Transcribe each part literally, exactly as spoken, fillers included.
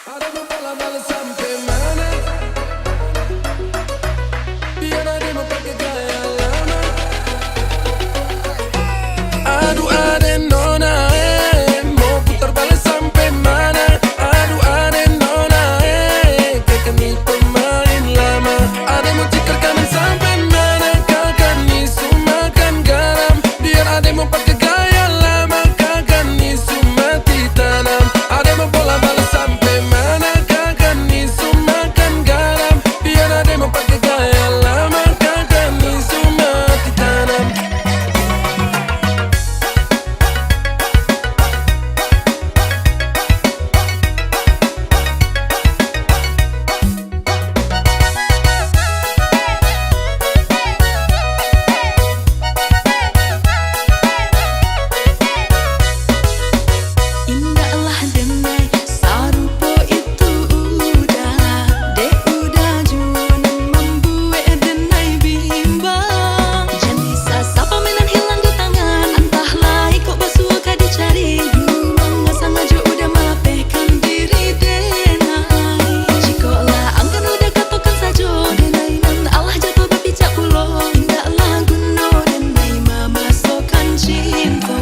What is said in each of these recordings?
Ade mo bola bale sampe mana? Biar ade mo pake gaya lama. Aduh, ade nona, eh, mo putar bale sampe mana? Aduh, ade nona, eh, kaka ni pemain lama. Ade mo cikar kanan sampe mana? Kaka ni su makan garam. Biar ade mo pake gaya lama, kaka ni su mati tanam. Ade mo bola bale sampe mana, kaka ni su makan garam. Biar ade mo pake gaya lama, kaka ni su mati tanam. Inda lah deng e, sarupo itu uda, de uda jua nang mambue deng e bimbang. Jang bisa sapa menang hilang di tangan, antah lai ko basua ka dicari. Dulu manga sangajo uda malapehkan diri deng e. Ciko la angkan uda katokan sajo, deng e nan alah jato bapica pulo. Inda laguno deng e mamasokan cinto.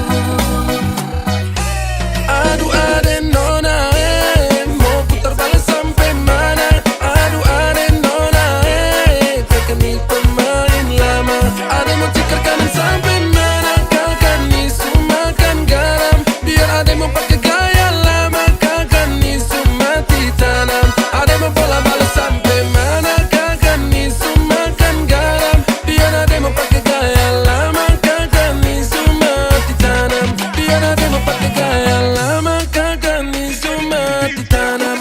Aduh, ade nona, eh, mo putar bale sampe mana? Aduh, ade nona, eh, kaka ni pemain lama. Ade mo cikar kanan sampe mana? Kaka ni su makan garam. Biar ade mo pake gaya lama, kaka ni su mati tanam. Ade mo bola bale sampe mana? Kaka ni su makan garam. Biar ade mo pake gaya lama, kaka ni su mati tanam. Biar ade mo pake gaya lama, kaka ni su mati tanam.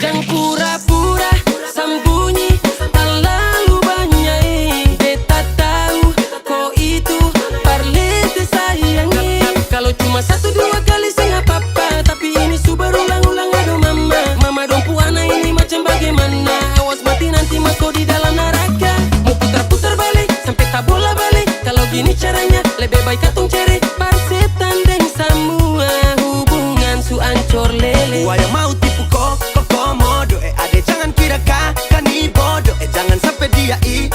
Jang pura-pura sambunyi talalu banya e. Beta tau ko itu par lete sayang e. Kalo cuma satu dua kali seng apa-apa, tapi ini su berulang-ulang, aduh mama. Mama dong pung ana ini macam bagaimana? Awas mati nanti maso di dalam naraka. Mo putar-putar bale sampe tabola bale. Kalo gini caranya, lebe bae katong cere. Par setan deng samua hubungan su ancor lele. Buaya mau tipu ko, ko komodo. Eh, ade jangan kira kaka ni bodo. Eh, jangan sampe dia i